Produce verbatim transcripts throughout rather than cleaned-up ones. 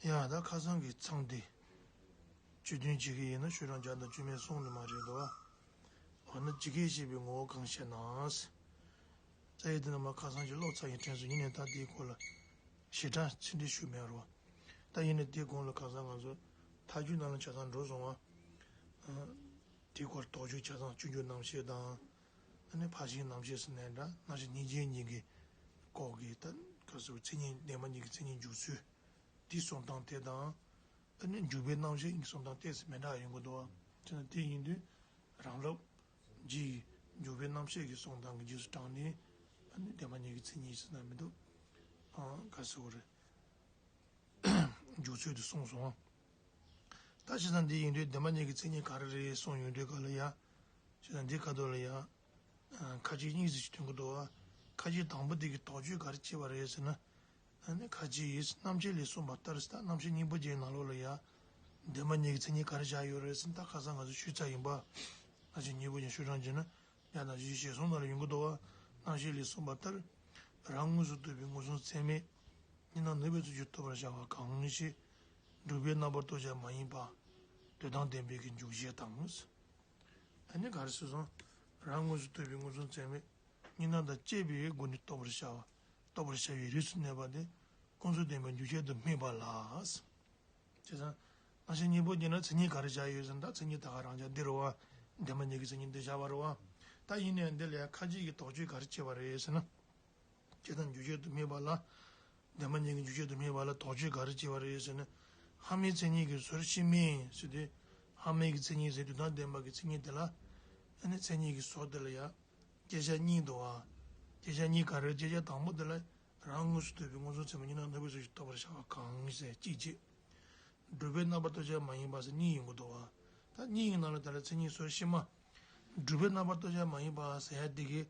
ཡ་ད་ཁ་སང་གི་མཚམས་དེ་བཅུད་བསྟན་བྱེད་ཀྱི་ཡིན་ན་ཤོག་གྲངས་བརྒྱ་དང་བཅུ་མེད་གསུམ་ནི་མ་རེད་འདུག་བ། འོ་ན་ཇི་སྐད་བཤད་པའི་ངོ་བོ་གང་ཞེ་ན། རྩ་ཡི་འདི་ནི་མ་ཁ་སང་ཞིག་ཀློག་ཚར་ཡིན་དྲན་སོང་། ཡིན་ནའི་ད་དེའི་སྐོར་ལ་ཞེ་དྲག་ཚིག་འགྲེལ་ཞུ་མེད་རོ། ད་ཡིན་ནའི་དེའི་གོང་ལ་ཁ་སང་ང་ཚོ་མཐའ་རྒྱུད་ནང་ལ་ཆ་ཚང་འགྲོ་སོང་བ། དེའི་སྐོར་དོགས་གཅོད་ཆ་ཚང་སྤྱོད་འཇུག་རྣམ་བཤད་དང་། ཨ་ནི་ཕར་ཕྱིན་རྣམ་བཤད་ཟེར་ནའི་འདྲ། རྣམ་བཤད་སྙིང་རྗེ་གཉིས་ཀྱི་སྐོར་གྱི་ད་ག་ཟེར་བ། མཚན་ཉིད་བདེན་པ་གཉིས་ཀྱི་མཚན་ཉིད་འཇུག་ཚུལ་དེའི་གསུང་སྟངས་དེ་དང་། ཨ་ནི་འཇུག་པའི་རྣམ་བཤད་གཉིས་ཀྱི་གསུང་སྟངས་ཏོག་ཙམ་མི་འདྲ་ཡོང་གི་འདུག་བ། བྱས་ན་དེ་ཡིན་དུས་རང་ལུགས་རྗེ་ཡི་འཇུག་པའི་རྣམ་བཤད་ཀྱི་གསུང་སྟངས་ཀྱི་རྗེས་སུ་འབྲངས་ནས། ཨ་ནི་བདེན་པ་གཉིས་ཀྱི་མཚན་ཉིད་ཟེར་ན་མི་འདུག་ཨ་ག་ཟེར་བ་རེད། འཇུག་ཚུལ་དེ་གསུངས་སོང་། ད་བྱས་ཙང་འདི་ཡིན་དུས་བདེན་པ་གཉིས་ཀྱི་མཚན་ཉིད་ག་རེ་རེད་གསུངས་ཡོང་དུས་ག་ལ་ཡ། བྱས་ཙང་འདི་ཁ་ཐོག་ལ་ཡ། ཁ་ཅིག་གཉིས་ཟེར་ཞིག་ཐོན་གྱི་འདུག་བ། ཁ་ཅིག་དང་པོ་དེ་གི་དོགས་གཅོད་ག་རེ་བྱས་པ་རེད་ཟེར་ན། ཨ་ནི་ཁ་ཅིག་གིས་རྣམ་བཤད་ལས་གསུངས་པ་ལྟར་ཟེར། ད་རྣམ་བཤད་སྙིང་པོ་ཅན་ནང་ལོགས་ལ་ཡ། བདེན་པ་གཉིས་ཀྱི་མཚན་ཉིད་ག་རེ་བཞག་ཡོད་རེད་ཟེར་ན། ད་ཁ་སང་ང་ཚོ་ཞུས་ཚར་ཡིན་པ། རྣམ་བཤད་སྙིང་པོ་ཅན་ཤོག་གྲངས་བྱས་ན། བརྒྱ་དང་བཞི་བཅུ་ཞེ་གསུམ་ནང་ལ་ཡོང་གི་འདུག་བ། རྣམ་བཤད་ལས་གསུངས་པ་ལྟར། རང་དངོས་སུ་རྟོགས་པའི་མངོན་སུམ་ཚད་མས་གཉིས་སྣང་ནུབ་པའི་ཚུལ་གྱིས་རྟོགས་པར་བྱ་བ་གང་ཞིག་སྒྲུབ་པའི་རྣམ་པར་རྟོག་བྱ་མ་ཡིན་པ། དོན་དམ་བདེན་པའི་གི་འཇུག་བྱེད་དང་། ཨ་ནི་ག་རེ་ཟེར་སོང་། རང་དངོས་སུ་རྟོགས་པའི་མངོན་སུམ་ཚད་མས་གཉིས་སྣང་དང་བཅས་པའི་སྒོ་ནས་རྟོགས་པར་བྱ་བ། རྟོགས་པར་བྱ་བའི་རིགས་སུ་གནས་པ་དེ་ཀུན་རྫོབ་བདེན་པའི་འཇུག་བྱེད་དུ་སྨྲས་པ་ལ། བྱས་ཙང་། རྣམ་བཤད་སྙིང་པོ་ཅན་ལ་མཚན་ཉིད་ག་རེ་བཞག་ཡོད་ཟེར་ན། ད་མཚན་ཉིད་ད་ག་རང་ཅག་འདི་རེད་བ། བདེན་པ་གཉིས་ཀྱི་མཚན་ཉིད་འདི་བཞག་པ་རེད་བ། ད་ཡིན་ནའི་འདི་ལ་ཡང་ཁ་ཅིག་གིས་དོགས་གཅོད་ག་རེ་བྱས་པ་རེད་ཟེར་ན། བྱས་ཙང་འཇུག་བྱེད་དུ་སྨྲས་པ་ལ། བདེན་པ་གཉིས་ཀྱི་འཇུག་བྱེད་དུ་སྨྲས་པ་ལ་དོགས་གཅོད་ག་རེ་བྱས་པ་རེད་ཟེར་ན། སྔ་མའི་མཚན་ཉིད་ཀྱི་ཟུར་ཕྱི་མའི་ཟེར་དུས། སྔ་མའི་གི་མཚན་ཉིད་ཟེར་དུས་དོན་དམ་བདེན་པ་གི་མཚན་ཉིད་དེ་ལ། ཨ་ནི་མཚན་ཉིད་ཀྱི་ཟུར་དེ་ལ་ཡང་། བཅད་བྱ་གཉིས་འདུག་བ། བཅད་བྱ་གཉིས་ག་རེ། བཅད་བྱ་དང་པོ་དེ་ལ། རང་དངོས་སུ་རྟོགས་པའི་མངོན་སུམ་ཚད་མས་གཉིས་སྣང་ནུབ་པའི་ཚུལ་གྱིས་རྟོགས་པར་བྱ་བ་གང་ཞེས་གཅིག་བྱས། སྒྲུབ་པའི་རྣམ་པར་རྟོག་བྱ་མ་ཡིན་པ་ཟེར་གཉིས་ཡོང་གི་འདུག་བ། ད་གཉིས་ཀྱི་ནང་ལ་དེ་ལ་མཚན་ཉིད་ཟུར་ཕྱི་མ། སྒྲུབ་པའི་རྣམ་པར་རྟོག་བྱ་མ་ཡིན་པ་ཟེར་ཡ་དེ་གིས།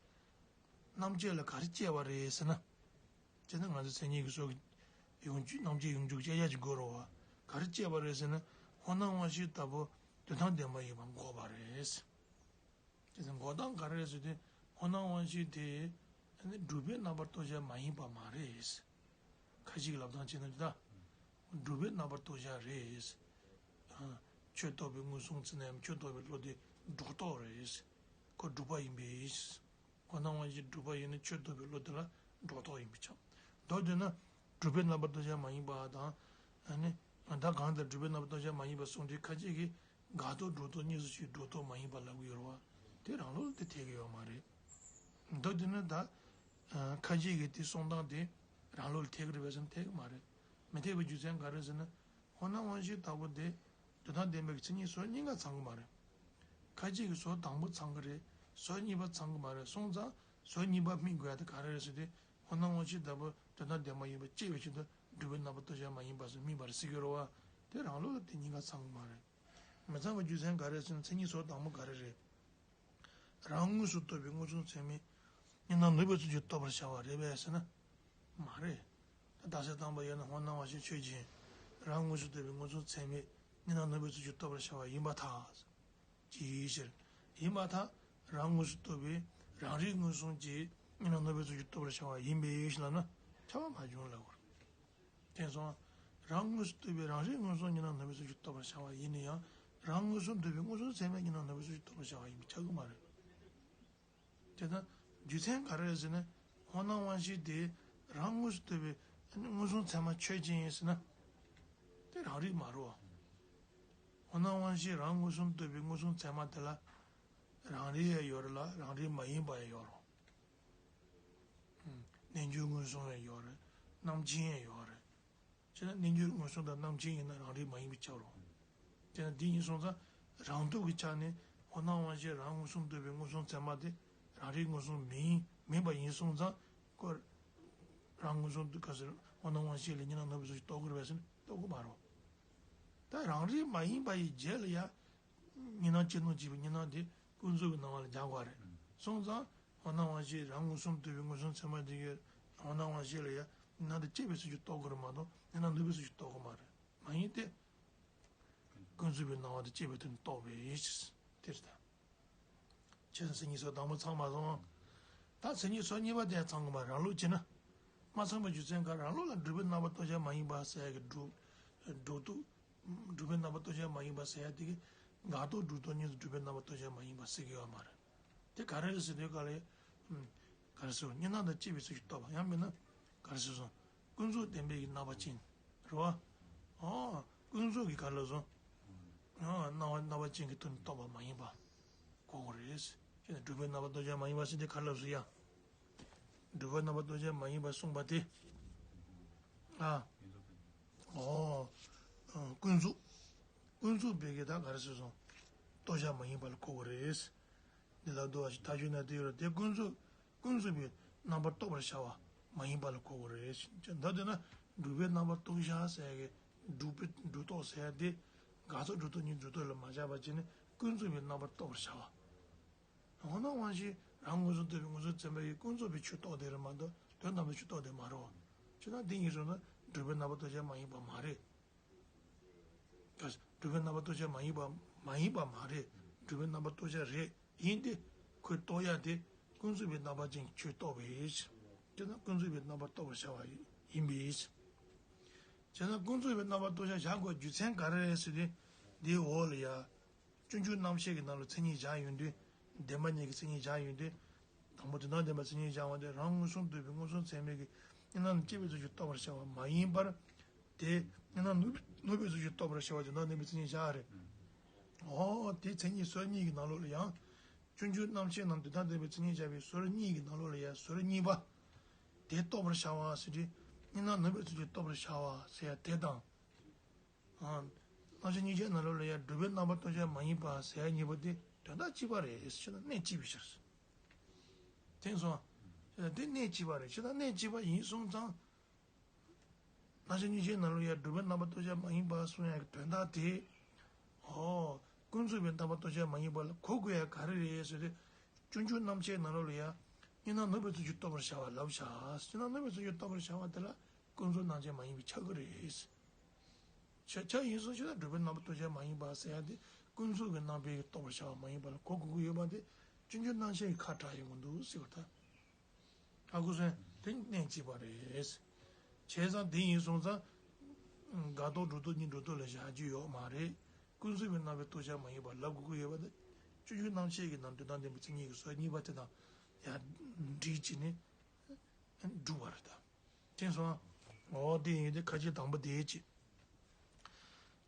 རྣམ་བཅད་ལ་ག་རེ་བཅད་པ་རེད་ཟེར་ན། བྱས་ན་ང་ཚོ་མཚན་ཉིད་ཀྱི་ཟུར་གྱི་ཡོངས་གཅོད། རྣམ་བཅད་ཡོངས་གཅོད་བཅད་བྱ་ཅིག་དགོས་རེད་བ། ག་རེ་བཅད་པ་རེད་ཟེར་ན། སྔོ་སྣང་དབང་ཤེས་ལྟ་བུ་དོན་དམ་བདེན་པ་ཡིན་པ་འགོག་པ་རེད། དེ་ཚེ་འགོག་སྟངས་ག་རེ་རེད་ཟེར་དུས། སྔོ་སྣང་དབང་ཤེས་དེ་ནི་སྒྲུབ་པའི་རྣམ་པར་རྟོག་བྱ་མ་ཡིན་པ་མ་རེད། ཁ་ཅིག་གི་ལབ་སྟངས་བྱས་ན་འདི་ལྟ། སྒྲུབ་པའི་རྣམ་པར་རྟོག་བྱ་རེད། ཨ། ཆོས་རྟོགས་པའི་མངོན་སུམ་ཚད་མ་ཡིན་པ། ཆོས་རྟོགས་པའི་བློ་དེ་སྒྲོ་རྟོག་རེད། ཁོ་སྒྲུབ་པ་ཡིན་པས། སྔོ་སྣང་དབང་ཤེས་སྒྲུབ་པ་ཡིན་ན་ཆོས་རྟོགས་པའི་བློ་དེ་ལ་སྒྲོ་རྟོག་ཡིན་པས་ཁྱབ། མདོར་བསྡུས་ན། སྒྲུབ་པའི་རྣམ་པར་རྟོག་བྱ་མ་ཡིན་པ་དང་། ཨ་ནི། ད་གང་ལྟར་སྒྲུབ་པའི་རྣམ་པར་རྟོག་བྱ་མ་ཡིན་པ་གསུངས་དུས་ཁ་ཅིག་གིས། འགག་རྟོག་སྒྲོ་རྟོག་གཉིས་སུ་ཕྱེ། སྒྲོ་རྟོག་མ་ཡིན་པ་ལབ་ཀྱི་ཡོད་རེད་བ། དེ་རང་ལུགས་ལ་དེ་འཐད་ཀྱི་ཡོད་མ་རེད། མདོར་བསྡུས་ན་ད། ཨ། ཁ་ཅིག་གིས་དེ་གསུང་སྟངས་དེ་རང་ལུགས་ལ་འཐད་ཀྱི་རེད་པས་ཟེར་ན་འཐད་ཀྱི་མ་རེད། མི་འཐད་པའི་རྒྱུ་མཚན་ག་རེ་ཟེར་ན། སྔོ་སྣང་དབང་ཤེས་ལྟ་བུ་དེ་དོན་དམ་བདེན་པའི་མཚན་ཉིད་ཟུར་གཉིས་ཀ་ཚང་གི་མ་རེད། ཁ་ཅིག་གིས་ཟུར་དང་པོ་ཚང་གི་རེད། ཟུར་གཉིས་པ་ཚང་གི་མ་རེད། སོང་ཙང་ཟུར་གཉིས་པ་སྨིན་དགོས་ཡ་དེ་ག་རེ་རེད་ཟེར་དུས། སྔོ་སྣང་དབང་ཤེས་ལྟ་བུ་དོན་དམ་བདེན་པ་ཡིན་པ་དཔྱད་པའི་ཆེད་དུ་སྒྲུབ་པའི་རྣམ་པར་རྟོག་བྱ་མ་ཡིན་པ་ཟེར་སྨིན་པ་རེད་ཟེར་གྱི་ཡོད་རེད་བ། དེ་རང་ལུགས་ལ་དེ་གཉིས་ཀ་ཚང་གི་མ་རེད། མི་ཚང་བའི་རྒྱུ་མཚན་ག་རེ་ཟེར་ན། མཚན་ཉིད་ཟུར་དང་པོ་ག་རེ་རེད། རང་དངོས་སུ་རྟོགས་པའི་མངོན་སུམ་ཚད་མས་གཉིས་སྣང་ནུབ་པའི་ཚུལ་གྱིས་རྟོགས་པར་བྱ་བ་རེད་པས་ཟེར་ན། མ་རེད། ད་རྟགས་གསལ་བཏང་པ་ཡིན་ན་སྔོ་སྣང་དབང་ཤེས་ཆོས་ཅན། རང་དངོས་སུ་རྟོགས་པའི་མངོན་སུམ་ཚད་མས་གཉིས་སྣང་ནུབ་པའི་ཚུལ་གྱིས་རྟོགས་པར་བྱ་བ་ཡིན་པར་ཐལ། ཅིའི་ཕྱིར། ཡིན་པར་ཐལ། རང་དངོས་སུ་རྟོགས་པའི་རང་རིག་མངོན་སུམ་གྱིས་གཉིས་སྣང་ནུབ་པའི་ཚུལ་གྱིས་རྟོགས་པར་བྱ་བ་ཡིན་པས་ཞེས་ལབ་ན་ཁྱབ་པ་མ་བྱུང་ལབ་དགོས། དེང་སང་། རང་དངོས་སུ་རྟོགས་པའི་རང་རིག་མངོན་སུམ་གཉིས་སྣང་ནུབ་པའི་ཚུལ་གྱིས་རྟོགས་པར་བྱ་བ་ཡིན་ན་ཡང་། རང་མངོན་སུམ་རྟོགས་པའི་མངོན་སུམ་ཚད་མས་གཉིས་སྣང་ནུབ་པའི་ཚུལ་གྱིས་རྟོགས་པར་བྱ་བ་ཡིན་པས་ཁྱབ་ཀྱི་མ་རེད། དེ་ལྟར་རྒྱུ་མཚན་ག་རེ་རེད་ཟེར་ན། སྔོ་སྣང་དབང་ཤེས་དེ་རང་དངོས་སུ་རྟོགས་པའི་མངོན་སུམ་ཚད་མ་ཆོས་ཅན་ཡིན་ཟེར་ན། དེ་རང་རིག་མ་རེད་བ། སྔོ་སྣང་དབང་ཤེས་རང་མངོན་སུམ་རྟོགས་པའི་མངོན་སུམ་ཚད་མ་དེ་ལ། རང་རིག་ཡང་ཡོད་རེད་ལ་རང་རིག་མ་ཡིན་པ་ཡང་ཡོད་རེད། རྣལ་འབྱོར་མངོན་སུམ་ཡང་ཡོད་རེད། རྣམ་མཁྱེན་ཡང་ཡོད་རེད། བྱས་ན་རྣལ་འབྱོར་མངོན་སུམ་དང་རྣམ་མཁྱེན་ཡིན་ན་རང་རིག་མ་ཡིན་པས་ཁྱབ་རོ། དེས་ན་འདི་ཡིན་སོང་ཙང་རང་སྟོབས་ཀྱི་ཆ་ནས་སྔོ་སྣང་དབང་ཤེས་རང་མངོན་སུམ་རྟོགས་པའི་མངོན་སུམ་ཚད་མ་དེ་རང་རིག་མངོན་སུམ་མིན་མིན་པ་ཡིན་སོང་ཙང་ཁོ་རང་མངོན་སུམ་དུ་ག་ཟེར་སྔོ་སྣང་དབང་ཤེས་ལས་གཉིས་སྣང་ནུབ་པའི་ཚུལ་གྱིས་རྟོགས་དགོས་རེད་པས་ཟེར་ན་རྟོགས་དགོས་མ་རེད། ད་རང་རིག་མ་ཡིན་པ་ཡི་རྗེས་ལ་ཡ། གཉིས་སྣང་ཅི་སྣང་བྱེད་པའི་གཉིས་སྣང་དེ་ཀུན་རྫོབ་ཀྱི་སྣང་བ་ལ་སྦྱར་དགོས་རེད། ཨང་། སོང་ཙང་སྔོ་སྣང་དབང་ཤེས་རང་མངོན་སུམ་རྟོགས་པའི་མངོན་སུམ་ཚད་མ་དེ་གའི་སྔོ་སྣང་དབང་ཤེས་ལ་ཡང་གཉིས་སྣང་དེ་བཅད་པའི་ཚུལ་གྱིས་རྟོགས་དགོས་རེད་མ་གཏོགས་གཉིས་སྣང་ནུབ་པའི་ཚུལ་གྱིས་རྟོགས་དགོས་མ་རེད། མ་ཡིན་ཏེ། ཀུན་རྫོབ་པའི་སྣང་བ་དེ་བཅད་པའི་དོན་རྟོགས་པའི་ཕྱིར། དེ་རེད་ད། ཁྱེད་མཚན་ཉིད་ཟུར་དང་པོ་ཚང་མ་སོང་། ད་མཚན་ཉིད་ཟུར་གཉིས་པ་དེ་ཚང་གི་མ་རང་ལུགས་བྱས་ན། མ་ཚང་བའི་རྒྱུ་མཚན་ག་རང་ལུགས་ལ་སྒྲུབ་པའི་རྣམ་པར་རྟོག་བྱ་མ་ཡིན་པ་ཟེར་ཡ་གི་སྒྲུབ། སྒྲོ་འདོགས། སྒྲུབ་པའི་རྣམ་པར་རྟོག་བྱ་མ་ཡིན་པ་ཟེར་ཡ་དེ་གི་འགལ་རྟོག་སྒྲོ་འདོགས་གཉིས་སུ་སྒྲུབ་པའི་རྣམ་པར་རྟོག་བྱ་མ་ཡིན་པ་ཟེར་གི་ཡོད་མ་རེད། དེ་ག་རེ་རེད་ཟེར་དུས་ག་ལ་ཡ། ག་རེ་ཟེར། གཉིས་སྣང་དང་བཅས་པའི་ཚུལ་གྱིས་རྟོགས་པ། ཡང་མིན་ན་ག་རེ་ཟེར་སོང་། ཀུན་རྫོབ་བདེན་པའི་གི་རྣམ་པ་ཅན། རེད་བ། ཨོ། ཀུན་རྫོབ་ཀྱི་ག་ལ་སོང་། ཨོ། སྣང་བ་རྣམ་པ་ཅན་གྱི་དོན་རྟོགས་པ་མ་ཡིན་པ་གོ་དགོས་རེད། ཅེས་ནས་སྒྲུབ་པའི་རྣམ་པར་རྟོག་བྱ་མ་ཡིན་པ་ཟེར་དེ་ག་ལ་སོང་ཡ། སྒྲུབ་པའི་རྣམ་པར་རྟོག་བྱ་མ་ཡིན་པ་གསུངས་པ་དེ། ཨ། ཨོ། ཀུན་རྫོབ། ཀུན་རྫོབ་པའི་གི་ད་ག་རེ་ཟེར་སོང་། རྟོགས་བྱ་མ་ཡིན་པ་ལ་གོ་དགོས་རེད། འདི་ལ་འདུ་བ་ཞིག་ཐག་ཆོད་ན་དེ་ཡོད་ར། དེ་ཀུན་རྫོབ། ཀུན་རྫོབ་པའི་རྣམ་པར་རྟོག་པར་བྱ་བ་མ་ཡིན་པ་ལ་གོ་དགོས་རེད། ད་དེ་ན་སྒྲུབ་པའི་རྣམ་པར་རྟོག་བྱ་ཟེར་གི་སྒྲུབ་པའི་སྒྲུབ་རྟོག་ཟེར་དེ་འགལ་རྟོག་སྒྲོ་འདོགས་གཉིས་སྒྲོ་འདོགས་ལ་མ་བཞག་པ་བྱས་ནས་ཀུན་རྫོབ་པའི་རྣམ་པར་རྟོག་པར་བྱ་བ། འོ་ན་དབང་ཤེས་རང་མངོན་སུམ་རྟོགས་པའི་མངོན་སུམ་ཚད་མའི་ཀུན་རྫོབ་པའི་ཆོས་རྟོགས་དེ་རེད་མ་གཏོགས་དོན་དམ་པའི་ཆོས་རྟོགས་དེ་མ་རེད། ཅེ་ན་དེ་ཡིན་སོང་ན་སྒྲུབ་པའི་རྣམ་པར་རྟོག་བྱ་མ་ཡིན་པ་མ་རེད། སྒྲུབ་པའི་རྣམ་པར་རྟོག་བྱ་མ་ཡིན་པ་མ་ཡིན་པ་མ་རེད། སྒྲུབ་པའི་རྣམ་པར་རྟོག་བྱ་རེད། ཡིན་ཏེ། ཁོས་རྟོགས་ཡ་དེ་ཀུན་རྫོབ་པའི་རྣམ་པ་ཅན་གྱི་ཆོས་རྟོགས་པའི་ཕྱིར། དེ་ན་ཀུན་རྫོབ་པའི་རྣམ་པར་རྟོགས་པར་བྱ་བ་ཡིན་པའི་ཕྱིར། བྱས་ན་ཀུན་རྫོབ་པའི་རྣམ་པར་རྟོག་བྱ་བཞག་དགོས་རྒྱུ་མཚན་ག་རེ་རེད་ཟེར་ཏེ། འདིའི་འོག་ལ་ཡ། སྤྱོད་འཇུག་རྣམ་བཤད་ཀྱི་ནང་ལ་མཚན་ཉིད་བཞག་ཡོང་དུས། བདེན་པ་གཉིས་ཀྱི་མཚན་ཉིད་བཞག་ཡོང་དུས། དང་པོ་དོན་དམ་བདེན་པའི་མཚན་ཉིད་བཞག་པ་དེ་རང་མངོན་སུམ་རྟོགས་པའི་མངོན་སུམ་ཚད་མའི་གི་གཉིས་སྣང་དང་བཅས་པའི་ཚུལ་གྱིས་རྟོགས་པར་བྱ་བ་མ་ཡིན་པར། དེ་གཉིས་སྣང་ནུབ་ནུབ་པའི་ཚུལ་གྱིས་རྟོགས་པར་བྱ་བ་དོན་དམ་བདེན་པའི་མཚན་ཉིད་བཞག་རེད། འོ་དེ་མཚན་ཉིད་ཟུར་གཉིས་ཀྱི་ནང་ལོགས་ལ་ཡང་། སྤྱོད་འཇུག་རྣམ་བཤད་ནང་དོན་དམ་བདེན་པའི་མཚན་ཉིད་བཞག་པའི་ཟུར་གཉིས་ཀྱི་ནང་ལོགས་ལ་ཡང་ཟུར་གཉིས་པ། དེ་རྟོགས་པར་བྱ་བ་ཟེར་དུས། གཉིས་སྣང་ནུབ་པའི་ཚུལ་གྱིས་རྟོགས་པར་བྱ་བ་ཟེར་ཡ་དེ་དང་། རྣམ་བཤད་གཉིས་ཆའི་ནང་ལོགས་ལ་ཡང་སྒྲུབ་པའི་རྣམ་པར་རྟོག་བྱ་མ་ཡིན་པ་ཟེར་ཡ་གཉིས་པོ་དེ་དོན་དག་གཅིག་པ་རེད་ཟེར་ན་གནད་གཅིག་པའི་ཕྱིར། དེ་སོང་། དེ་གནད་གཅིག་པ་རེད། ཅེ་ན་གནད་གཅིག་པ་ཡིན་སོང་ཙང་། རྣམ་བཤད་གཉིས་ཆའི་ནང་ལོགས་ལ་ཡང་སྒྲུབ་པའི་རྣམ་པར་རྟོག་བྱ་མ་ཡིན་པ་གསུང་ཡ་གི་དོན་དག་དེ། ཨོ། ཀུན་རྫོབ་པའི་རྣམ་པར་རྟོག་བྱ་མ་ཡིན་པ་ལ་གོ་དགོས་ཡ་ག་རེ་རེད་ཟེར་ཏེ། སྤྱོད་འཇུག་རྣམ་བཤད་ནང་ལོགས་ལ་ཡང་། གཉིས་སྣང་ནུབ་པའི་ཚུལ་གྱིས་རྟོགས་པར་བྱ་བ་ལབ་བྱ། གཉིས་སྣང་ནུབ་པའི་ཚུལ་གྱིས་རྟོགས་པར་བྱ་བ་དེ་ལ་ཀུན་རྫོབ་རྣམ་བཤད་མ་ཡིན་པས་ཁྱབ་ཀྱི་རེད། ཁྱབ་ཁྱབ་ཡིན་སོང་ཅེ་ན་སྒྲུབ་པའི་རྣམ་པར་རྟོག་བྱ་མ་ཡིན་པ་ཟེར་ཡ་དེ་ཀུན་རྫོབ་ཀྱི་རྣམ་པས་རྟོགས་པར་བྱ་བ་མ་ཡིན་པ་ལ་གོ་དགོས་ཀྱི་ཡོད་པ་དེ་སྤྱོད་འཇུག་རྣམ་བཤད་ཀྱི་ཁ་གྲག་ཡོང་གི་འདུག་ཟེར་བ་དང་། ཨ་ཁུ་སོན་དེ་གནད་གཅིག་པ་རེད། བྱས་ཙང་དེ་ཡིན་སོང་ཙང་། འགལ་རྟོག་སྒྲོ་འདོགས་གཉིས་སྒྲོ་འདོགས་ལ་བཞག་རྒྱུ་ཡོད་མ་རེད། ཀུན་རྫོབ་པའི་རྣམ་པས་རྟོགས་བྱ་མ་ཡིན་པ་ལབ་དགོས་ཀྱི་ཡོད་པ་དེ། སྤྱོད་འཇུག་རྣམ་བཤད་ཀྱི་ནང་དོན་དམ་བདེན་པའི་མཚན་ཉིད་ཀྱི་ཟུར་གཉིས་པ་དེ་དང་ཡང་འགྲིག་བྱས་ནས་འགྲུབ་པ་རེད་ད། དེ་སོང་། འོ་དེ་ཡིན་དུས་ཁ་ཅིག་དང་པོ་དེའི་ཅི།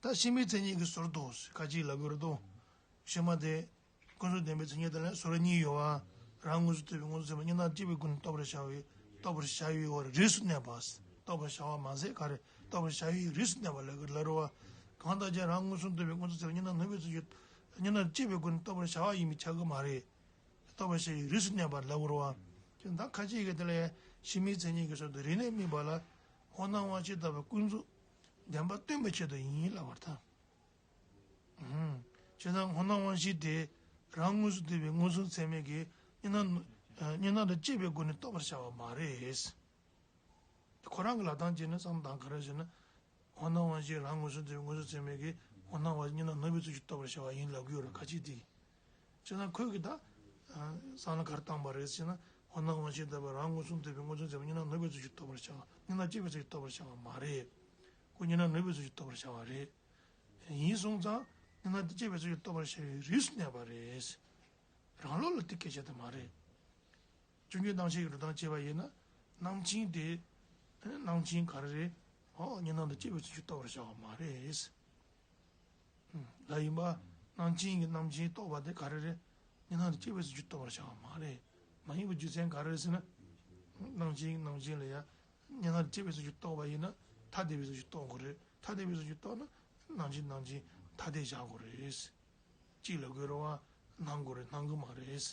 ད་ཕྱི་མའི་མཚན་ཉིད་ཀྱི་ཟུར་དུ་ཁ་ཅིག་ལབ་དགོས་རེད་དོ། ཕྱི་མ་དེ། ཀུན་རྫོབ་བདེན་པའི་མཚན་ཉིད་དེ་ལ་ཟུར་གཉིས་ཡོད་པ། རང་མངོན་སུམ་རྟོགས་པའི་མངོན་སུམ་ཚད་མ་གཉིས་སྣང་བཅས་པའི་སྒོ་ནས་རྟོགས་པར་བྱ་བའི་རྟོགས་པར་བྱ་བའི་བར་རིས་སུ་གནས་པ། རྟོགས་པར་བྱ་བ་མ་ཟད་ག་རེ་རྟོགས་པར་བྱ་བའི་རིས་སུ་གནས་པ་ལབ་དགོས་ལབ་རེད་བ། གང་ལྟར་ཀྱང་རང་མངོན་སུམ་རྟོགས་པའི་མངོན་སུམ་ཚད་མ་གཉིས་སྣང་ནུབ་པའི་ཚུལ་གྱིས་གཉིས་སྣང་བཅས་པའི་སྒོ་ནས་རྟོགས་པར་བྱ་བ་ཡིན་པས་ཁྱབ་ཀྱི་མ་རེད། རྟོགས་པར་བྱ་བའི་རིས་སུ་གནས་པ་ལབ་དགོས་རེད་བ། ད་ཁ་ཅིག་གིས་དེ་ལ་ཕྱི་མའི་མཚན་ཉིད་ཀྱི་ཟུར་དུ་རིས་ནས་དམིགས་པ་ལ་འོ་སྣང་དབང་ཤེས་ལྟ་བུ་ཀུན་རྫོབ་བདེན་པ་སྟོན་པའི་ཆེད་དུ་ཡིན་ལབ་པར་ཐལ། བྱས་ཙང་འོ་སྣང་དབང་ཤེས་དེ་རང་མངོན་སུམ་རྟོགས་པའི་མངོན་སུམ་ཚད་མའི་གི་གཉིས་སྣང་གཉིས་སྣང་དང་བཅས་པའི་སྒོ་ནས་རྟོགས་པར་བྱ་བ་མ་རེད། ཁོ་རང་གི་ལབ་སྟངས་བྱས་ན་བསམ་སྟངས་ག་རེ་ཟེར་ན། འོ་སྣང་དབང་ཤེས་རང་མངོན་སུམ་རྟོགས་པའི་མངོན་སུམ་ཚད་མའི་གི་འོ་སྣང་བ་གཉིས་སྣང་ནུབ་པའི་ཚུལ་གྱིས་རྟོགས་པར་བྱ་བ་ཡིན་ལབ་ཀྱི་ཡོད་རེད་ཁ་ཅིག་དེ། བྱས་ན་ཁོས་གི་ད། བསམ་བློ་ག་རེ་བཏང་པ་རེད་ཟེར་ན། འོ་སྣང་དབང་ཤེས་ལྟ་བུ་རང་མངོན་སུམ་རྟོགས་པའི་མངོན་སུམ་ཚད་མ་གཉིས་སྣང་ནུབ་པའི་ཚུལ་གྱིས་རྟོགས་པར་བྱ་བ། གཉིས་སྣང་བཅས་པའི་ཚུལ་གྱིས་རྟོགས་པར་བྱ་བ་མ་རེད། ཁོ་གཉིས་སྣང་ནུབ་པའི་ཚུལ་གྱིས་རྟོགས་པར་བྱ་བ་རེད། ཡིན་སོང་ཙང་། གཉིས་སྣང་དེ་བཅས་པའི་ཚུལ་གྱིས་རྟོགས་པར་བྱ་བའི་རིས་སུ་གནས་པ་རེད། རང་ལུགས་ལ་དེ་སྐད་ཆ་དེ་མ་རེད། སྤྱོད་འཇུག་རྣམ་བཤད་ཀྱི་འགྲོ་སྟངས་བྱས་པ་ཡིན་ན། རྣམ་མཁྱེན་དེ། རྣམ་མཁྱེན་ག་རེ་རེད། འོ་གཉིས་སྣང་དང་བཅས་པའི་ཚུལ་གྱིས་རྟོགས་པར་བྱ་བ་མ་རེད། ལ་ཡིན་པ། རྣམ་མཁྱེན་གྱི་རྣམ་མཁྱེན་རྟོགས་པ་དེ་ག་རེ་རེད། གཉིས་སྣང་དང་བཅས་པའི་ཚུལ་གྱིས་རྟོགས་པར་བྱ་བ་མ་རེད། མ་ཡིན་པའི་རྒྱུ་མཚན་ག་རེ་རེད་ཟེར་ན། རྣམ་མཁྱེན་གྱི་རྣམ་མཁྱེན་ལ་ཡང་། གཉིས་སྣང་དང་བཅས་པའི་ཚུལ་གྱིས་རྟོགས་པ་ཡིན་ན། ཐ་དད་པའི་ཚུལ་གྱིས་རྟོགས་དགོས་རེད། ཐ་དད་པའི་ཚུལ་གྱིས་རྟོགས་ན། རྣམ་མཁྱེན་རྣམ་མཁྱེན་ཐ་དད་བཞག་དགོས་རེད། གཅིག་ལ་དགོས་རེད་བ། སྣང་དགོས་རེད་སྣང་གི་མ་རེད།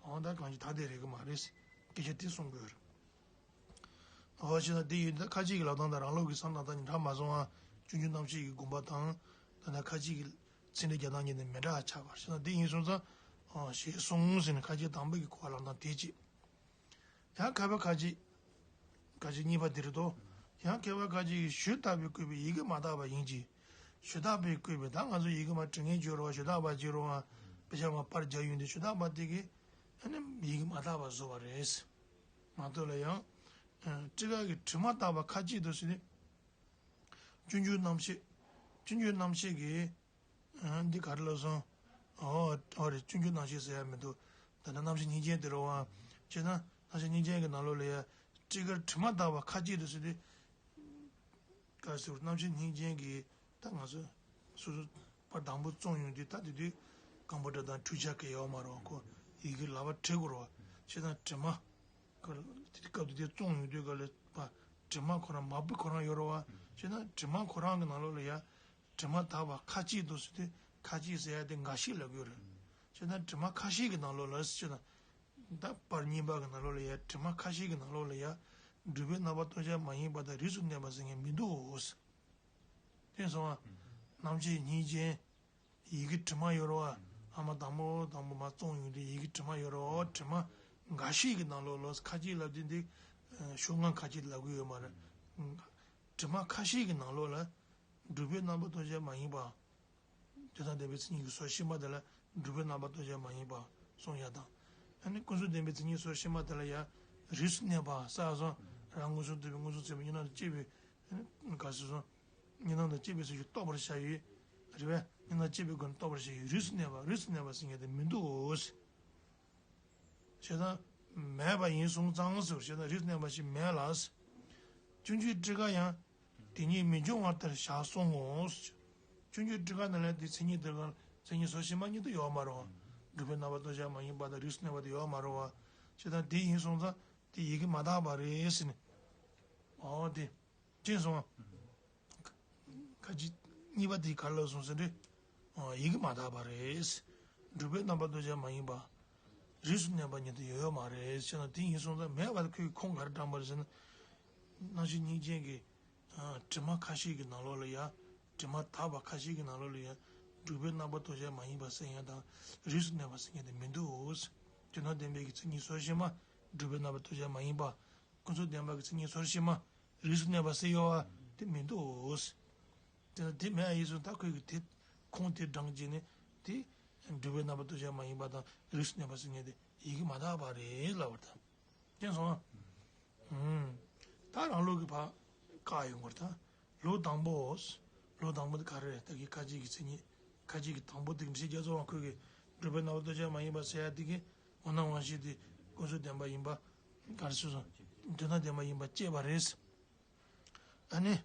འོ་ད་གང་ཞིག་ཐ་དད་རེད་གི་མ་རེད། སྐད་ཆ་དེ་གསུང་དགོས་རེད། འོ་བྱས་ན་དེ་ཡིན་ད་ཁ་ཅིག་གི་ལབ་སྟངས་དང་རང་ལུགས་ཀྱི་བསམ་སྟངས་དང་འདྲ་མ་སོང་ཨ། སྤྱོད་འཇུག་རྣམ་བཤད་ཀྱི་དགོངས་པ་དང་། ད་ནི་ཁ་ཅིག་གི་ཚིག་འགྲེལ་རྒྱག་སྟངས་གཉིས་ནི་མི་འདྲ་བ་ཆགས་པ་རེད། བྱས་ན་དེ་ཡིན་སོང་ཙང་། ཞེས་གསུངས་ཟེར་ནས་ཁ་ཅིག་དང་པོ་གི་གོ་བ་ལབ་སྟངས་དེ་གཅིག་ཡང་མཁས་པ་ཁ་ཅིག་ཁ་ཅིག་གཉིས་པ་དེ་རེད་དོ། ཡང་མཁས་པ་ཁ་ཅིག་གིས་ཞུ་དག་པས་བཀོད་པའི་ཡི་གེ་མ་དག་པ་ཡིན་གྱི། ཞུ་དག་པས་བཀོད་པའི་ད་ང་ཚོ་ཡི་གེ་མ་འབྲི་མཁན་བརྗོད་རོགས་ཞུ་དག་པ་བརྗོད་རོགས་དཔེ་ཆ་མ་པར་རྒྱག་ཡོང་དུས་ཞུ་དག་པ་དེ་གིས་ཨ་ནི་ཡི་གེ་མ་དག་པ་བཟོ་བ་རེད། མ་གཏོགས་ལ་ཡང་། སྤྲི་དཀར་གྱིས་བྲིས་མ་དག་པ་ཁ་ཅིག་ཏུ་ཟེར་ནས། སྤྱོད་འཇུག་རྣམ་ཤེས། སྤྱོད་འཇུག་རྣམ་ཤེས་ཀྱི། ཨ། འདི་ག་རེ་ལབ་སོང་། ཨོ། ཨོ་རེད། སྤྱོད་འཇུག་རྣམ་ཤེས་ཟེར་ཡ་མི་འདུག་ད་ནི་རྣམ་ཤེས་སྙིང་རྗེ་དེ་རེད་བ། བྱས་ན་རྣམ་ཤེས་སྙིང་རྗེ་གི་ནང་ལོགས་ལ་ཡ། སྤྲུལ་སྐུར་དྲི་མ་དག་པ་ཁ་ཅིག་ཏུ་ཟེར་ཏེ། ག་ཟེར། རྣམ་ཤེས་སྙིང་རྗེ་གི་ད་ང་ཚོ་སོ་སོ་པར་དང་པོ་བཙོང་ཡོང་དུས། ད་དེ་དུས་ཀམ་པུ་ཊར་དང་འཕྲུལ་ཆས་གང་ཡང་ཡོད་མ་རེད་བ། ཁོ་ཡི་གེ་ལག་པ་བྲིས་དགོས་རེད་བ། བྱས་ན་དྲི་མ། ཁོ་དེ་དུས་སྐབས་དེ་དུས་བཙོང་ཡོང་དུས་ག་ལ་བ། དྲི་མ་ཁོ་རང་མ་བུ་ཁོ་རང་ཡོད་རེད་བ། བྱས་ན་དྲི་མ་ཁོ་རང་གི་ནང་ལོགས་ལ་ཡ། དྲི་མ་དག་པ་ཁ་ཅིག་ཏུ་ཟེར་ཏེ། ཁ་ཅིག་ཟེར་ཡ་དེ་འགའ་ཞིག་ལབ་ཀྱི་ཡོད་རེད། བྱས་ན་དྲི་མ་ཁ་ཤས་ཀྱི་ནང་ལོགས་ལ་ཟེར་ན། ད་པར་གཉིས་པ་གི་ནང་ལོགས་ལ་ཡ། དྲི་མ་ཁ་ཤས་ཀྱི་ནང་ལོགས་ལ་ཡ། སྒྲུབ་པའི་རྣམ་པ་ལྟོ་ཆས་མ་ཡིན་པ་དང་རིས་སུ་གནས་པ་ཟེར་མཁན་མི་འདུག་དེ་སོང་བ། རྣམ་ཤེས་སྙིང་རྗེ། ཡི་གེ་དྲི་མ་ཡོད་རེད་བ། ཨ་མ་དང་པོ་དང་པོ་མར་བཙོང་ཡོང་དུས་ཡི་གེ་དྲི་མ་ཡོད་རེད་བ། དྲི་མ་འགའ་ཤས་ཀྱི་ནང་ལོགས་ལ། ཁ་ཅིག་ལབ་དུས་འདི་ཤོག་ངོས་ཁ་ཅིག་ལབ་ཀྱི་ཡོད་མ་རེད། དྲི་མ་ཁ་ཤས་ཀྱི་ནང་ལོགས་ལ། སྒྲུབ་པའི་རྣམ་པ་ལྟོ་ཆས་མ་ཡིན་པ། དོན་དམ་བདེན་པའི་མཚན་ཉིད་ཀྱི་ཟུར་ཕྱི་མ་དེ་ལ་སྒྲུབ་པའི་རྣམ་པ་ལྟོ་ཆས་མ་ཡིན་པ་གསུངས་ཡ་དང་། ཨ་ནི་ཀུན་རྫོབ་བདེན་པའི་མཚན་ཉིད་ཟུར་ཕྱི་མ་དེ་ལ་ཡ། རིས་སུ་གནས་པ་ཟེར་སོང་། རང་མངོན་སུམ་རྟོགས་པའི་མངོན་སུམ་ཚད་མའི་གཉིས་སྣང་དང་བཅས་པའི། ཨ་ནི་ག་ཟེར་སོང་། གཉིས་སྣང་དང་བཅས་པའི་ཚུལ་གྱིས་རྟོགས་པར་བྱ་ཡི། རེད་པས། གཉིས་སྣང་བཅས་པའི་སྒོ་ནས་རྟོགས་པར་བྱ་ཡི། རིས་སུ་གནས་པ། རིས་སུ་གནས་པ་ཟེར་མཁན་དེ་མི་འདུག་བྱས་ཙང་མེད་པ་ཡིན་སོང་ཙང་ཟེར། བྱས་ཙང་རིས་སུ་གནས་པ་ཞིག་མེད་ལ། སྤྱོད་འཇུག་སྤྲུལ་སྐུ་ཡང་དེ་ཉིད་མི་འབྱུང་བར་དེར་བཞག་གསུང་ངོ་། སྤྱོད་འཇུག་སྤྲུལ་སྐུ་ནང་ལ་དེ་མཚན་ཉིད་དེ་ག་མཚན་ཉིད་ཟུར་ཕྱི་མ་གཉིས་དེ་ཡོད་མ་རེད་བ། སྒྲུབ་པའི་རྣམ་པ་ལྟོ་ཆས་མ་ཡིན་པ་དང་རིས་སུ་གནས་པ་དེ་ཡོད་མ་རེད་བ། བྱས་ཙང་དེ་ཡིན་སོང་ཙང་དེ་ཡི་གེ་མ་དག་པ་རེད་ཟེར་ནས། འོ་དེ། ཅེས་གསུངས། ཁ་ཅིག་གཉིས་པ་དེ་ག་རེ་ལབ་སོང་ཟེར་དུས། ཡི་གེ་མ་དག་པ་རེད། སྒྲུབ་པའི་རྣམ་པ་ལྟོ་ཆས་མ་ཡིན་པ། རིས་སུ་གནས་པ་ཉིད་དུ་ཡོད་ཡོད་མ་རེད་ཟེར་ན། དེ་ཡིན་སོང་ཙང་མེད་པ་ཁོས་ཁུངས་ག་རེ་དྲངས་པ་རེད་ཟེར་ན། རྣམ་ཤེས་སྙིང་རྗེ་གི་དྲི་མ་ཁ་ཤས་ཀྱི་ནང་ལོགས་ལ་ཡ། དྲི་མ་དག་པ་ཁ་ཤས་ཀྱི་ནང་ལོགས་ལ་ཡ། སྒྲུབ་པའི་རྣམ་པ་ལྟོ་ཆས་མ་ཡིན་པ་ཟེར་ཡ་དང་རིས་སུ་གནས་པ་ཟེར་མཁན་དེ་མི་འདུག་དོན་དམ་བདེན་པའི་གི་མཚན་ཉིད་ཟུར་ཕྱི་མ། སྒྲུབ་པའི་རྣམ་པ་ལྟོ་ཆས་མ་ཡིན་པ། ཀུན་རྫོབ་བདེན་པ་གི་མཚན་ཉིད་ཟུར་ཕྱི་མ། རིས་སུ་གནས་པ་ཟེར་ཡོད་པ་དེ་མི་འདུག་དེ་ལ་དེ་མེད་ཡིན་སོང་ད་ཁོས་གི་དེ་ཁུངས་དེ་དྲངས་བྱས་ནས་དེ། སྒྲུབ་པའི་རྣམ་པ་ལྟོ་ཆས་མ་ཡིན་པ་དང་རིས་སུ་གནས་པ་ཟེར་མཁན་དེ་ཡི་གེ་མ་དག་པ་རེད་ལབ་པ་དང་། དེ་སོང་། ཨུམ། ད་རང་ལུགས་ཀྱི་ཕར་བཀག་ཡོང་དགོས་ད། ལུགས་དང་པོ། ལུགས་དང་པོ་དེ་ག་རེ་རེད། ད་གི་ཁ་ཅིག་གི་མཚན་ཉིད། ཁ་ཅིག་གི་དང་པོ་དེ་འགྲེལ་བཤད་རྒྱ་མཚོ་དབང་ཁོས་གི་སྒྲུབ་པའི་རྣམ་པ་ལྟོ་ཆས་མ་ཡིན་པ་ཟེར་ཡ་དེ་གི་འོ་སྣང་དབང་ཤེས་དེ་ཀུན་རྫོབ་བདེན་པ་ཡིན་པ། ག་རེ་ཟེར་སོང་། དོན་དམ་བདེན་པ་ཡིན་པ་བཅད་པ་རེད། ཨ་ནི།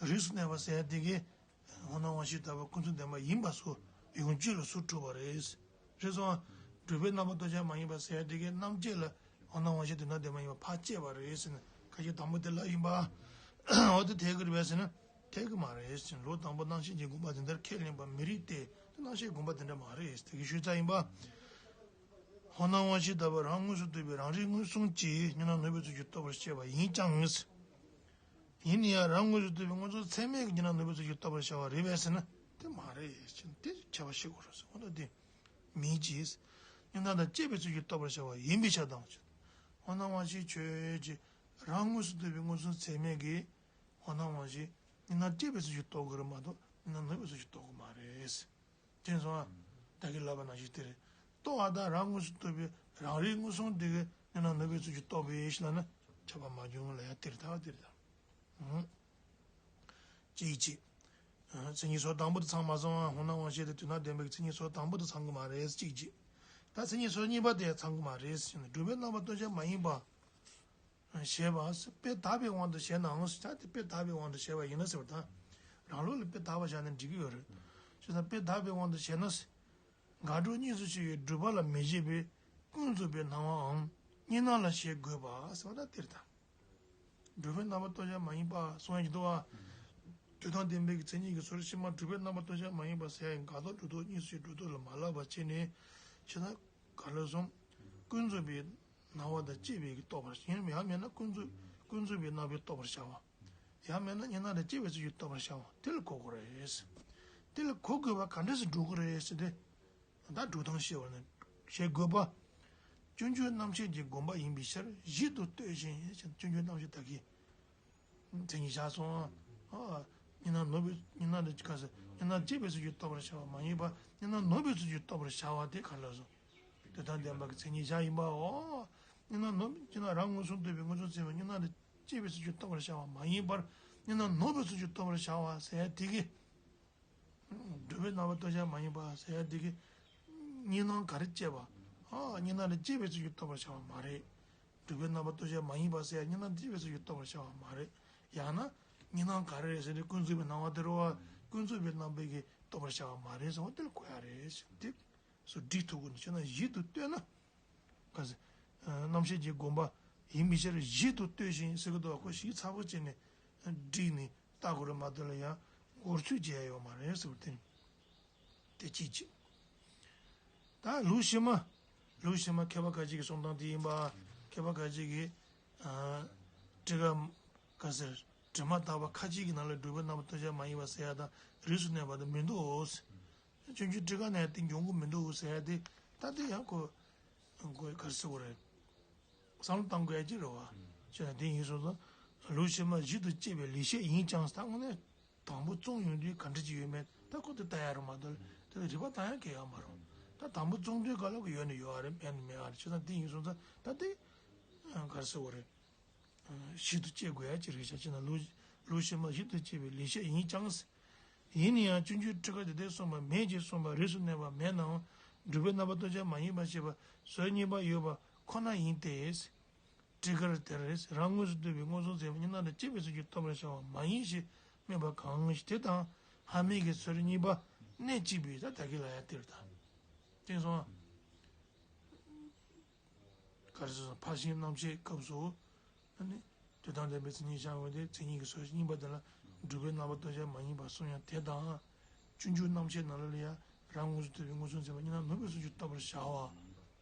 རིས་སུ་གནས་པ་ཟེར་ཡ་དེ་གི་འོ་སྣང་དབང་ཤེས་ལྟ་བུ་ཀུན་རྫོབ་བདེན་པ་ཡིན་པ་སོགས་ཡོངས་གཅོད་ལ་སོ་དྲུག་པ་རེད། རེད་སོང་། སྒྲུབ་པའི་རྣམ་པ་ལྟོ་ཆས་མ་ཡིན་པ་ཟེར་ཡ་དེ་གི་རྣམ་བཅད་ལ་འོ་སྣང་དབང་ཤེས་དོན་དམ་བདེན་པ་ཡིན་པ་ཕར་བཅད་པ་རེད་ཟེར་ན། ཁ་ཤས་དང་པོ་དེ་ལ་ཡིན་པ། འོ་དེ་འཐད་ཀྱི་རེད་པས་ཟེར་ན། འཐད་ཀྱི་མ་རེད་ཟེར། ལུགས་དང་པོ་རྣམ་ཤེས་ཀྱི་དགོངས་པ་དེ་ལྟར་ཁས་ལེན་པ་མི་རིགས་ཏེ། དེ་རྣམ་ཤེས་དགོངས་པ་དེ་འདྲ་མ་རེད་ཟེར། དེ་གི་ཤུལ་རྩ་ཡིན་པ། འོ་སྣང་དབང་ཤེས་ལྟ་བུ་རང་མངོན་སུམ་རྟོགས་པའི་རང་རིག་མངོན་སུམ་གྱིས་གཉིས་སྣང་ནོར་བུའི་ཚུལ་གྱིས་རྟོགས་པར་བཤད་པ་ཡིན་ཀྱང་། ཡིན་ན་ཡང་རང་མངོན་སུམ་རྟོགས་པའི་མངོན་རྟོགས་ཚད་མས་ཀྱི་གཉིས་སྣང་ནོར་བུའི་ཚུལ་གྱིས་རྟོགས་པར་བྱ་བ་རེད་པས་ཟེར་ན། དེ་མ་རེད་ཅེས་དེ་ཁྱད་པར་ཤེས་དགོས་རེད་ཟེར། འོ་ན་དེ་མིན་གྱི། གཉིས་སྣང་དང་བཅས་པའི་ཚུལ་གྱིས་རྟོགས་པར་བྱ་བ་ཡིན་པའི་ཕྱིར་དང་། འོ་སྣང་དབང་ཤེས་ཆོས་ཅན། རང་མངོན་སུམ་རྟོགས་པའི་མངོན་སུམ་ཚད་མས་ཀྱི། འོ་སྣང་དབང་ཤེས་གཉིས་སྣང་བཅས་པའི་ཚུལ་གྱིས་རྟོགས་དགོས་རེད་མ་གཏོགས་གཉིས་སྣང་ནོར་བུའི་ཚུལ་གྱིས་རྟོགས་དགོས་མ་རེད། དེ་སོང་ང་། ད་གིན་ལབ་པ་ནང་བཞིན་དེ་རེད། རྟོགས་པ་དང་རང་མངོན་སུམ་རྟོགས་པའི་རང་རིག་མངོན་སུམ་དེ་གི་གཉིས་སྣང་ནོར་བུའི་ཚུལ་གྱིས་རྟོགས་པའི་ཕྱིར་ལབ་ན་ཁྱབ་པ་མ་བྱུང་ལ་ཡ་དེ་རེད་ད་དེ་རེད་ད། ཨང་། གཅིག་གཅིག་ཨང་། མཚན་ཉིད་ཟུར་དང་པོ་དེ་ཚང་མ་སོང་ང་། འོ་སྣང་དབང་ཤེས་དེ་དོན་དམ་བདེན་པའི་མཚན་ཉིད་ཟུར་དང་པོ་དེ་ཚང་གི་མ་རེད་གཅིག་གཅིག་ད་མཚན་ཉིད་ཟུར་གཉིས་པ་དེ་ཚང་གི་མ་རེད་ཟེར་ན། སྒྲུབ་པའི་རྣམ་པ་ལྟོ་ཆས་མ་ཡིན་པ། ཞེས་པ། དཔེ་དག་པའི་དབང་དུ་བྱས་ནའང་ཟེར། ད་དེ་དཔེ་དག་པའི་དབང་དུ་བྱས་པ་ཡིན་ན་ཟེར་བ་དང་། རང་ལུགས་ལ་དཔེ་དག་པ་བཞག་ན་འགྲིག་གི་ཡོད་རེད། ཞེས་ན་དཔེ་དག་པའི་དབང་དུ་བྱས་ན། དགག་སྒྲུབ་གཉིས་སུ་ཕྱེ་བའི་སྒྲུབ་པ་ལ་མི་བྱེད་པའི་ཀུན་རྫོབ་པའི་སྣང་བའམ་གཉིས་སྣང་ལ་བྱེད་དགོས་པ་ཟེར་བ་ད་དེ་རེད་ད། སྒྲུབ་པའི་རྣམ་པ་ལྟོ་ཆས་མ་ཡིན་པ་གསུང་ཡ་གྱི་འདུག་བ། དོན་དམ་བདེན་པའི་གི་མཚན་ཉིད་ཀྱི་ཟུར་ཕྱི་མ་སྒྲུབ་པའི་རྣམ་པ་ལྟོ་ཆས་མ་ཡིན་པ་ཟེར་ཡ་ཡི་དགག་སྒྲུབ་སྒྲུབ་རྟོག་གཉིས་སུ་ཕྱེ་སྒྲུབ་རྟོག་ལ་མ་བསླབ་པ་བྱས་ནས། ཞེ་ན། ག་ལ་སོང་། ཀུན་རྫོབ་པའི་སྣང་བ་དང་བཅས་པའི་གི་རྟོགས་པར་བྱ། ཡང་མེད་ན་ཀུན་རྫོབ་ཀུན་རྫོབ་པའི་སྣང་བས་རྟོགས་པར་བྱ་བ། ཡང་མེད་ན་གཉིས་སྣང་དང་བཅས་པའི་ཚུལ་གྱིས་རྟོགས་པར་བྱ་བ་དེ་ལ་གོ་དགོས་རེད། དེ་ལ་གོ་དགོས་པ་ག་འདྲ་སེ་འགྲོ་གི་རེད་ཟེར་ཏེ། ད་སྒྲུབ་སྟངས་ཤེས་པ་ནི་ཤེས་དགོས་པ། སྤྱོད་འཇུག་རྣམ་བཤད་ཀྱི་དགོངས་པ་ཡིན་པའི་ཕྱིར་གཞི་དུ་ལྟོས་ཤིང་ཞེས་སྤྱོད་འཇུག་རྣམ་བཤད་དག་གིས། མཚན་ཉིད་བཞག་སོང་། ཨ། གཉིས་སྣང་ནོར་བུའི་གཉིས་སྣང་དེ་ག་ཟེར། གཉིས་སྣང་བཅས་པའི་ཚུལ་གྱིས་རྟོགས་པར་བྱ་བ་མ་ཡིན་པ། གཉིས་སྣང་ནོར་བུའི་ཚུལ་གྱིས་རྟོགས་པར་བྱ་བ་དེ་ག་ལ་སོང་། དོན་དམ་བདེན་པ་གི་མཚན་ཉིད་བཞག་ཡིན་པའོ། གཉིས་སྣང་ནོར་གཉིས་སྣང་རང་མངོན་སུམ་རྟོགས་པའི་མངོན་སུམ་ཚད་མས་གཉིས་སྣང་དེ་བཅས་པའི་ཚུལ་གྱིས་རྟོགས་པར་བྱ་བ་མ་ཡིན་པར། གཉིས་སྣང་ནོར་བའི་ཚུལ་གྱིས་རྟོགས་པར་བྱ་བ་ཟེར་ཡ་དེ་གི། སྒྲུབ་པའི་རྣམ་པ་རྟོགས་བྱ་མ་ཡིན་པ་ཟེར་ཡ་དེ་གི། གཉིས་སྣང་ག་རེ་སྐྱེས་པ། ཨ་གཉིས་སྣང་ལ་སྐྱེས་པའི་ཚུལ་གྱིས་རྟོགས་པར་བྱ་བ་མ་རེད། སྒྲུབ་པའི་རྣམ་པ་རྟོགས་བྱ་མ་ཡིན་པ་ཟེར་ཡ་གཉིས་སྣང་སྐྱེས་པའི་ཚུལ་གྱིས་རྟོགས་པར་བྱ་བ་མ་རེད། ཡང་ན། གཉིས་སྣང་ག་རེ་རེད་ཟེར་ན་ཀུན་རྫོབ་པའི་སྣང་བ་དེ་རེད་བ། ཀུན་རྫོབ་པའི་རྣམ་པའི་གིས་རྟོགས་པར་བྱ་བ་མ་རེད་ཟེར་བ་དེ་ལ་གོ་ཡ་རེད་ཟེར་ཏེ། སོ་སྒྲིག་ཐུབ་དགོས་ནས་བྱས་ན་གཞི་དུ་ལྟོས་ན། ག་ཟེར། རྣམ་ཤེས་ཀྱི་སྒོམ་པ་ཡིན་པའི་ཕྱིར་གཞི་དུ་ལྟོས་ཤིང་ཟེར་གི་འདུག་བ། ཁོ་གཞི་ཚ་པོ་བྱས་ནས་བསྒྲིགས་ནས་ལྟ་དགོས་རེད་མ་གཏོགས་ལ་ཡང་འགོར་ཚུལ་བྱས་ཡོད་མ་རེད་ཟེར་བ་དེ། དེ་གཅིག་བྱས། ད་ལུགས་ཕྱི་མ། ལུགས་ཕྱི་མ་མཁས་པ་ཁ་ཅིག་གི་གསུང་སྟངས་དེ་ཡིན་པ། མཁས་པ་ཁ་ཅིག་གིས། ཨ། ཊཱི་ཀ་ག་ཟེར། དྲི་མ་དག་པ་ཁ་ཅིག་གི་ནང་ལ་སྒྲུབ་པའི་རྣམ་པར་རྟོགས་བྱ་མ་ཡིན་པ་ཟེར་ཡ་དང་རིས་སུ་གནས་པ་དང་མི་འདུག་སྤྱོད་འཇུག་ཊཱི་ཀ་ནས་དེ་འགྱོ་གི་མི་འདུག་ཟེར་ཡ་དེ་ད་དེ་ཡང་ཁོ། ཁོ་ག་རེ་ཟེར་དགོས་རེད། བསམ་བློ་གཏང་དགོས་ཡ་ཅིག་རེད་བ། བྱས་ན་དེ་ཡིན་སོང་ཙང་། ལུགས་ཕྱི་མ་གཞི་དུ་སྐྱེས་པའི་ལེགས་བཤད་ཡིན་ཀྱང་ཟེར་ད་དངོས་གནས། དང་པོ་བཙོང་ཡོང་དུས་ག་འདྲ་ཅིག་ཡོད་མེད་ད་ཁོ་ཚོས་ལྟ་ཡ་རེད་མ་གཏོགས་དེ་ལ་རིག་པ་བཏང་ཡ་གང་ཡང་ཡོད་མ་རེད། ད་དང་པོ་བཙོང་དུས་ག་ལ་གི་ཡོད་ན་ཡོད་ཨ་རེད། མེད་ན་མེད་ཨ་རེད། བྱས་ཙང་དེ་ཡིན་སོང་ཙང་ད་དེ་ག་རེ་ཟེར་དགོས་རེད། གཞི་དུ་སྐྱེ་དགོས་ཡ་ཅིག་རེད་ཤག་བྱས་ན་ལུགས་ལུགས་ཕྱི་མ་གཞི་དུ་སྐྱེས་པའི་ལེགས་བཤད་ཡིན་ཀྱང་། ཡིན་ན་ཡང་སྤྱོད་འཇུག་ཊཱི་ཀ་དེ་ལྟར་གསུངས་པ་མེད་ཅེས་གསུངས་པ་རིས་སུ་གནས་པ་མེད་ནའང་སྒྲུབ་པའི་རྣམ་པར་རྟོགས་བྱ་མ་ཡིན་པ་ཞེས་པ་ཟུར་གཉིས་པ་ཡོད་པ་ཁོ་ན་ཡིན་ཏེ། ཊཱི་ཀར་དེར་རང་དངོས་སུ་ལྟོས་པའི་མངོན་སུམ་ཚད་མ་གཉིས་སྣང་དང་བཅས་པའི་ཚུལ་གྱིས་རྟོགས་པར་བྱ་བ་མ་ཡིན་ཞེས་སྨྲས་པ་གང་ཞིག་དེ་དང་ཧ་མི་གི་ཟུར་གཉིས་པ་གནད་གཅིག་པའི་ད་ད་གི་ལ་ཡ་དེར་ད། དེ་སོང་ཨ། ག་རེ་ཟེར་ཕར་ཕྱིན་རྣམ་བཤད་སྐབས་སུ། ཨ་ནི། དོན་དམ་བདེན་པའི་མཚན་ཉིད་བཞག་འོང་དེ་མཚན་ཉིད་ཀྱི་ཟུར་གཉིས་པ་དེ་ལ་སྒྲུབ་པའི་རྣམ་པར་རྟོགས་བྱ་མ་ཡིན་པར་གསུངས་ཡང་དེ་དང་། སྤྱོད་འཇུག་རྣམ་བཤད་ནང་ལ་ཡང་རང་དངོས་སུ་ལྟོས་པའི་མངོན་སུམ་ཚད་མ་གཉིས་སྣང་ནོར་བའི་ཚུལ་གྱིས་རྟོགས་པར་བྱ་བ།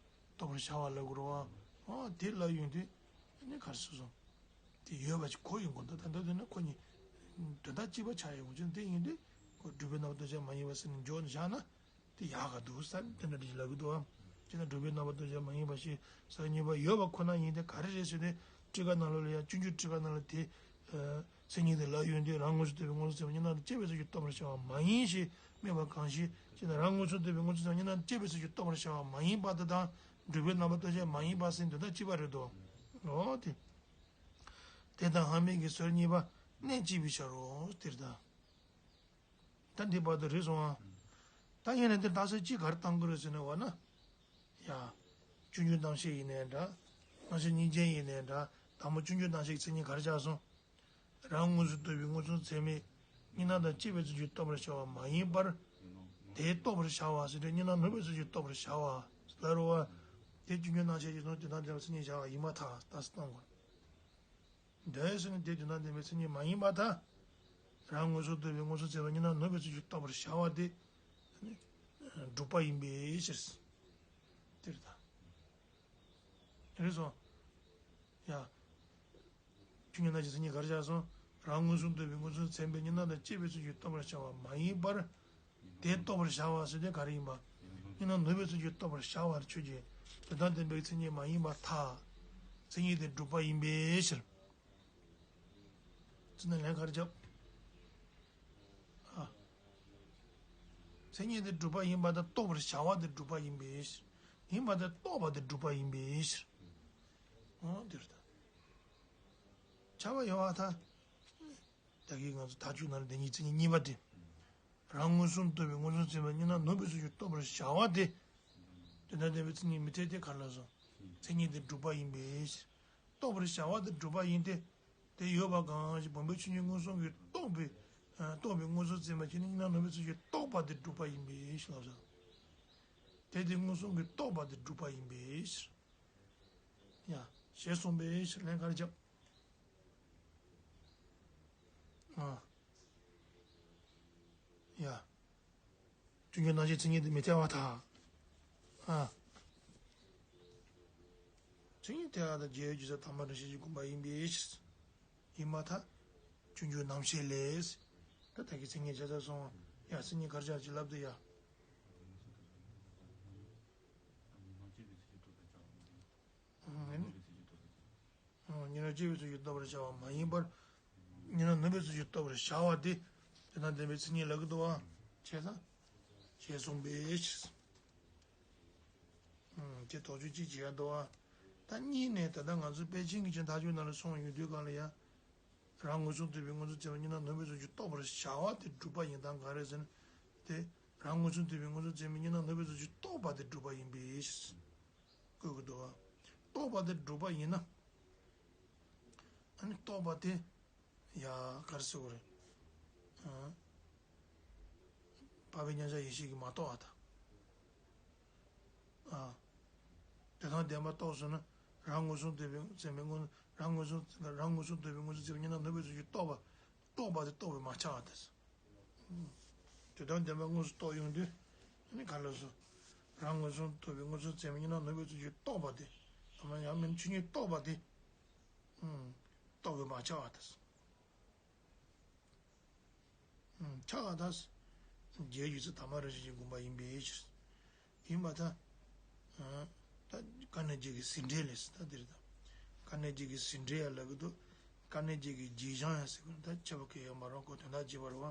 རྟོགས་པར་བྱ་བ་ལབ་དགོས་རེད་བ། ཨ་དེ་ལབ་ཡོང་དུས་ཨ་ནི་ག་རེ་ཟེར་སོང་། དེ་ཡོད་པ་ཅིག་གོ་ཡོང་དགོས་འདུག་ད་ལྟ་དེ་ནི་ཁོ་གཉིས་དོན་དག་གཅིག་པ་ཆགས་ཡོང་གི་དེ་ཡིན་དུས་ཁོ་སྒྲུབ་པའི་རྣམ་པར་རྟོགས་བྱ་མ་ཡིན་པ་ཟེར་ནས་འཇོག་བཞག་ན་དེ་ཡག་ག་འདུག་ས་དེ་འདྲ་འདྲ་ཞིག་ལབ་ཀྱི་འདུག་ཨ། ཅེ་ན་སྒྲུབ་པའི་རྣམ་པར་རྟོགས་བྱ་མ་ཡིན་པ་ཞེས་ཟུར་གཉིས་པ་ཡོད་པ་ཁོ་ན་ཡིན་ཏེ་ག་རེ་རེད་ཟེར་ཏེ་ཊཱི་ཀ་ནང་ལོགས་ལ་ཡང་སྤྱོད་འཇུག་ཊཱི་ཀ་ནང་ལ་དེ། མཚན་ཉིད་དེ་ལབ་ཡོང་དུས་རང་དངོས་སུ་ལྟོས་པའི་མངོན་སུམ་ཚད་མ་གཉིས་སྣང་དང་བཅས་པའི་ཚུལ་གྱིས་རྟོགས་པར་བྱ་བ་མ་ཡིན་ཞེས་སྨྲས་པ་གང་ཞིག་ཅེ་ན་རང་དངོས་སུ་ལྟོས་པའི་མངོན་སུམ་ཚད་མ་གཉིས་སྣང་དང་བཅས་པའི་ཚུལ་གྱིས་རྟོགས་པར་བྱ་བ་མ་ཡིན་པ་དེ་དང་སྒྲུབ་པའི་རྣམ་པར་རྟོགས་བྱ་མ་ཡིན་པ་ཟེར་དོན་དག་གཅིག་པ་རེད་དོ། འོ་དེ། དེ་དང་ཧ་མི་གི་ཟུར་གཉིས་པ་གནད་གཅིག་པའི་ཕྱིར་རོ་དེར་ད། ད་འདི་བར་དུ་རེད་སོང་ཨ། ད་ཡིན་ན་འདིར་རྟགས་གསལ་གཅིག་ག་རེ་བཏང་དགོས་རེད་ཟེར་ན་འོ་ན། ཡ། སྤྱོད་འཇུག་རྣམ་བཤད་ཡིན་ནའི་འདྲ། རྣམ་བཤད་སྙིང་རྗེ་ཡིན་ནའི་འདྲ། དང་པོ་སྤྱོད་འཇུག་རྣམ་བཤད་ཀྱི་མཚན་ཉིད་ག་རེ་ཆགས་སོང་། རང་དངོས་སུ་ལྟོས་པའི་མངོན་སུམ་ཚད་མས་གཉིས་སྣང་དང་བཅས་པའི་ཚུལ་གྱིས་རྟོགས་པར་བྱ་བ་མ་ཡིན་པར། དེ་རྟོགས་པར་བྱ་བ་ཟེར་ཏེ་གཉིས་སྣང་ནོར་བའི་ཚུལ་གྱིས་རྟོགས་པར་བྱ་བ། ལ་རུ་བ། དེ་སྤྱོད་འཇུག་རྣམ་བཤད་ཀྱི་ཚུལ་དོན་དམ་བདེན་པའི་མཚན་ཉིད་བྱ་བ་ཡིན་མ་ཐག་རྟགས་སུ་བཏང་དགོས། འདོད་ཟེར་ནས་དེ་དོན་དམ་བདེན་པའི་མཚན་ཉིད་མ་ཡིན་པར་ཐལ། རང་དངོས་སུ་ལྟོས་པའི་མངོན་སུམ་ཚད་མས་གཉིས་སྣང་ནོར་བའི་ཚུལ་གྱིས་རྟོགས་པར་བྱ་བ་དེ། སྒྲུབ་པ་ཡིན་པའི་ཕྱིར། དེ་རེད་ད། རེད་སོང་། ཡ། ཆོས་ཉིད་རྣམ་བཤད་མཚན་ཉིད་ག་རེ་ཆགས་སོང་། རང་མངོན་སུམ་ལྟོས་པའི་མངོན་སུམ་ཚད་མས་གཉིས་སྣང་དང་བཅས་པའི་ཚུལ་གྱིས་རྟོགས་པར་བྱ་བ་མ་ཡིན་པར། དེ་རྟོགས་པར་བྱ་བ་ཟེར་དེ་ག་རེ་ཡིན་པ། གཉིས་སྣང་ནོར་བའི་ཚུལ་གྱིས་རྟོགས་པར་བྱ་བར་ཆོས་ཅན། དོན་དམ་བདེན་པའི་མཚན་ཉིད་མ་ཡིན་པར་ཐལ། མཚན་ཉིད་དེ་སྒྲུབ་པ་ཡིན་པའི་ཕྱིར། ཚིག་ནི་ལན་ག་རེ་བརྒྱབ། ཨ། མཚན་ཉིད་དེ་སྒྲུབ་པ་ཡིན་པ་དང་རྟོགས་པར་བྱ་བ་དེ་སྒྲུབ་པ་ཡིན་པའི་ཕྱིར། ཡིན་པ་དང་རྟོགས་པ་དེ་སྒྲུབ་པ་ཡིན་པའི་ཕྱིར། འོ་འདིར་ད། ཁྱབ་པ་ཡོད་པར་ཐལ། ད་གིན་ང་ཚོ་མཐའ་དཔྱོད་ནང་ལ་བདེན་གཉིས་མཚན་ཉིད་གཉིས་པ་སྟེ། རང་མངོན་སུམ་ལྟོས་པའི་མངོན་སུམ་ཚད་མས་གཉིས་སྣང་ནོར་བའི་ཚུལ་གྱིས་རྟོགས་པར་བྱ་བ་སྟེ། དོན་དམ་བདེན་པའི་མཚན་ཉིད་མི་འཐད་དེ་ག་རེ་ལབ་སོང་། མཚན་ཉིད་དེ་སྒྲུབ་པ་ཡིན་པའི་ཕྱིར། རྟོགས་པར་བྱ་བ་དེ་སྒྲུབ་པ་ཡིན་ཏེ། དེ་ཡོད་པ་གང་ཞིག་བུམ་པའི་ཆོས་ཉིད་མངོན་སུམ་གྱིས་རྟོགས་པའི། རྟོགས་པའི་མངོན་སུམ་ཚད་མ་གཉིས་སྣང་ནོར་བའི་ཚུལ་གྱིས་རྟོགས་པ་དེ་སྒྲུབ་པ་ཡིན་པའི་ཕྱིར་ལབ་སོང་། དེ་དེ་མངོན་སུམ་གྱིས་རྟོགས་པ་དེ་སྒྲུབ་པ་ཡིན་པའི་ཕྱིར། ཡ། ཞེས་གསུངས་པའི་ཕྱིར་ལན་ག་རེ་བརྒྱབ། ཨ། ཡ། སྤྱོད་འཇུག་རྣམ་བཤད་མཚན་ཉིད་དེ་མི་འཐད་པར་ཐལ། ཨ། མཚན་ཉིད་འཐད་པ་དང་རྒྱལ་བའི་རྒྱུ་ཚད་ཐ་མ་རང་བཞིན་གྱིས་བསྒོམ་པ་ཡིན་པའི་ཕྱིར། ཡིན་པར་ཐལ། སྤྱོད་འཇུག་རྣམ་བཤད་ལས། ད་ད་གིན་མཚན་ཉིད་ཆ་ཚང་སོང་། ཡ་མཚན་ཉིད་ག་རེ་ཆགས་ཅིག་ལབ་དུས་ཡ། ཨ། གཉིས་སྣང་སྐྱེ་བའི་ཚུལ་གྱིས་རྟོགས་པར་བྱ་བ་མ་ཡིན་པར། གཉིས་སྣང་ནོར་བའི་ཚུལ་གྱིས་རྟོགས་པར་བྱ་བ་སྟེ། དོན་དམ་བདེན་པའི་མཚན་ཉིད་ལབ་ཀྱི་འདུག་བ། བྱས་ཙང་། ཞེས་གསུངས་པའི་ཕྱིར། ཨང་། དེ་དོགས་གཅོད་ཅིག་བྱེད་ཡ་འདུག་བ། ད་གཉིས་ནས་ད་ལྟ་ང་ཚོ་པཎ་ཆེན་གྱི་ཆེན་མཐའ་དཔྱོད་ནང་ལ་གསུངས་ཡོད་དུས་གང་ལ་ཡ། རང་མངོན་སུམ་རྟོགས་པའི་མངོན་སུམ་ཚད་མའི་གཉིས་སྣང་ནུབ་པའི་ཕྱོགས་ཀྱི་རྟོགས་པར་བྱ་བ་དེ་སྒྲུབ་པ་ཡིན་སྟངས་ག་རེ་ཟེར་ན། དེ་རང་མངོན་སུམ་རྟོགས་པའི་མངོན་སུམ་ཚད་མའི་གཉིས་སྣང་ནུབ་པའི་ཕྱོགས་ཀྱི་རྟོགས་པ་དེ་སྒྲུབ་པ་ཡིན་པས་བཀོད་ཀྱི་འདུག་བ། རྟོགས་པ་དེ་སྒྲུབ་པ་ཡིན་ན། ཨ་ནི་རྟོགས་པ་དེ། ཡ། ག་རེ་ཟེར་དགོས་རེད། ཨ། འཕགས་པའི་མཉམ་གཞག་ཡེ་ཤེས་ཀྱིས་མ་རྟོགས་པ་དང་། ཨ། དེ་དང་ལྡན་པ་རྟོགས་སོང་ན། རང་མངོན་སུམ་རྟོགས་པའི་ཚད་མའི་མངོན། རང་མངོན་སུམ། རང་མངོན་སུམ་རྟོགས་པའི་མངོན་སུམ་ཚད་མའི་གཉིས་སྣང་ནུབ་པའི་ཕྱོགས་ཀྱི་རྟོགས་པ། རྟོགས་པ་དེ་རྟོགས་པས་མ་ཁྱབ་པ་དང་། དེ་དང་ལྡན་པ་དངོས་སུ་རྟོགས་ཡོང་དུས། ཨ་ནི་ག་ལ་སོ། རང་མངོན་སུམ་རྟོགས་པའི་མངོན་སུམ་ཚད་མའི་གཉིས་སྣང་ནུབ་པའི་ཕྱོགས་ཀྱི་རྟོགས་པ་དེ། ཨ་མ་ཡང་མིན་ཆོས་ཉིད་རྟོགས་པ་དེ། ཨུམ། རྟོགས་པས་མ་ཁྱབ་པ་དང་། ཨུམ། ཁྱབ་པ་དང་། རྒྱས་བསྡུས་ཚུལ་དང་པ་རང་བཞིན་གྱིས་བསྒོམ་པ་ཡིན་པའི་ཕྱིར། ཡིན་པར་ཐལ། ཨ། ད་དཀའ་གནད་བརྒྱད་ཀྱི་ཟིན་བྲིས་ལས་སུ་ད་འདིར་ད། དཀའ་གནད་བརྒྱད་ཀྱི་ཟིན་བྲིས་ཡ་ལབ་ཀྱི་འདུག་དཀའ་གནད་བརྒྱད་ཀྱི་རྗེས་སྦྱང་ཡ་ཟེར་དགོས་ན་ད་ཁྱད་པར་གང་ཡང་མ་རེད། ཁོ་དོན་དག་གཅིག་པ་རེད་བ།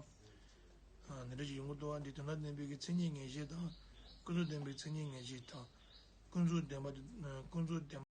ཨ། འདི་འདྲ་ཞིག་ཡོང་གི་འདུག་བ། འདི་དོན་དམ་བདེན་པའི་གི་མཚན་ཉིད་ངེས་ཤེས་དང་། ཀུན་རྫོབ་བདེན་པའི་མཚན་ཉིད་ངེས་ཤེས་དང་། ཀུན་རྫོབ་བདེན་པ་དེ། ཀུན་རྫོབ་བདེན་